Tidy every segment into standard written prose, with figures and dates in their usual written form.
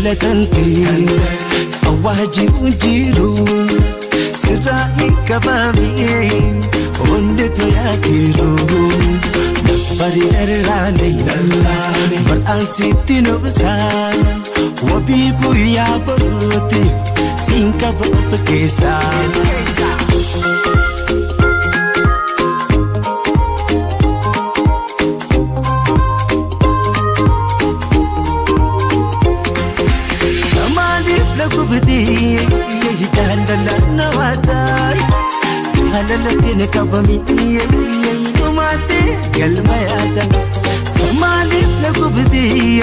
Jaalala tantee awwaaji unjiru sirraa hin qabamee hunditu yaatiru bari dharraane bar'aan sitti nobsaa wabii guyyaa boruutiif siin qaba of keessaa. Jaalalatti qabamii dhumaatti galma yaada samaaliif na gubdii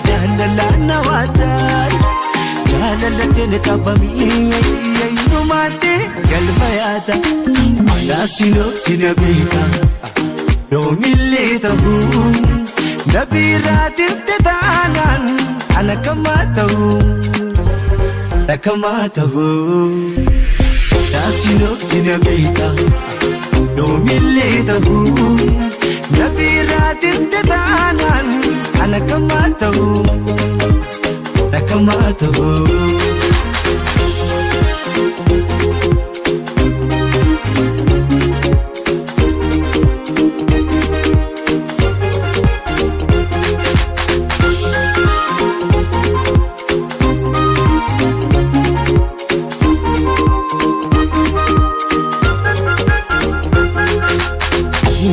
jaalala na waataa jaalalatti qabamii dhumaatti galma yaada alaasinoo sina beeka yoomillee ta'uu nabiiraatiif taanaan ana kamaa ta'uu ana kamaa ta'uu. Sino sina beeka yoomillee ta'uu nabiiraatiif taanaan ana kamaa ta'uu ana kamaa ta'uu.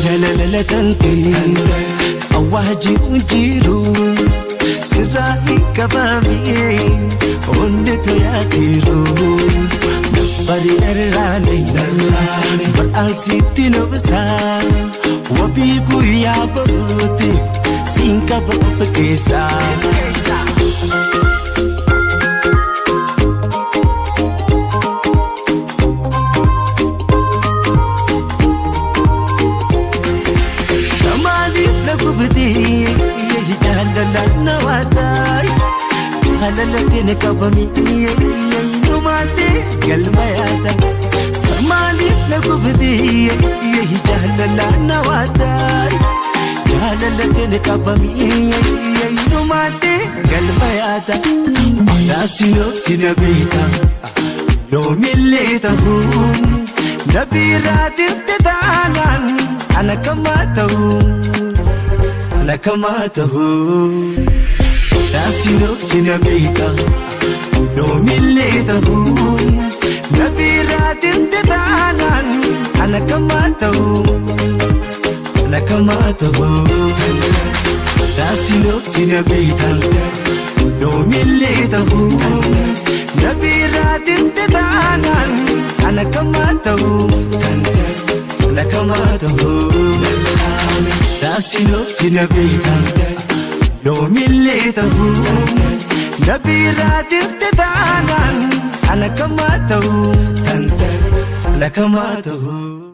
Jaalala tantee awwaaji unjiru sirraa hin qabamee hunditu yaatiru bari dharraane bar'aan sitti nobsaa wabii guyyaa boruutiif siin qaba of keessaa. Jaalalatti qabamii dhumaatti galma yaada samaaliif na gubdii jaalala na waataa jaalalatti qabamii dhumaatti galma yaada alaasinoo sina beeka yoomillee ta'uu nabiiraatiif taanaan ana kamaa ta'uu ana kamaa ta'uu. Sino sina beeka yoomillee ta'uu nabiiraatiif taanaan ana kamaa ta'uu ana kamaa ta'uu. Sino sina beeka yoomillee ta'uu nabiiraatiif taanaan ana kamaa ta'uu ana kamaa ta'uu. Sino sina beeka. Yoomillee ta'uu nabiiraatiif taanaan ana kamaa ta'uu ana kamaa ta'uu.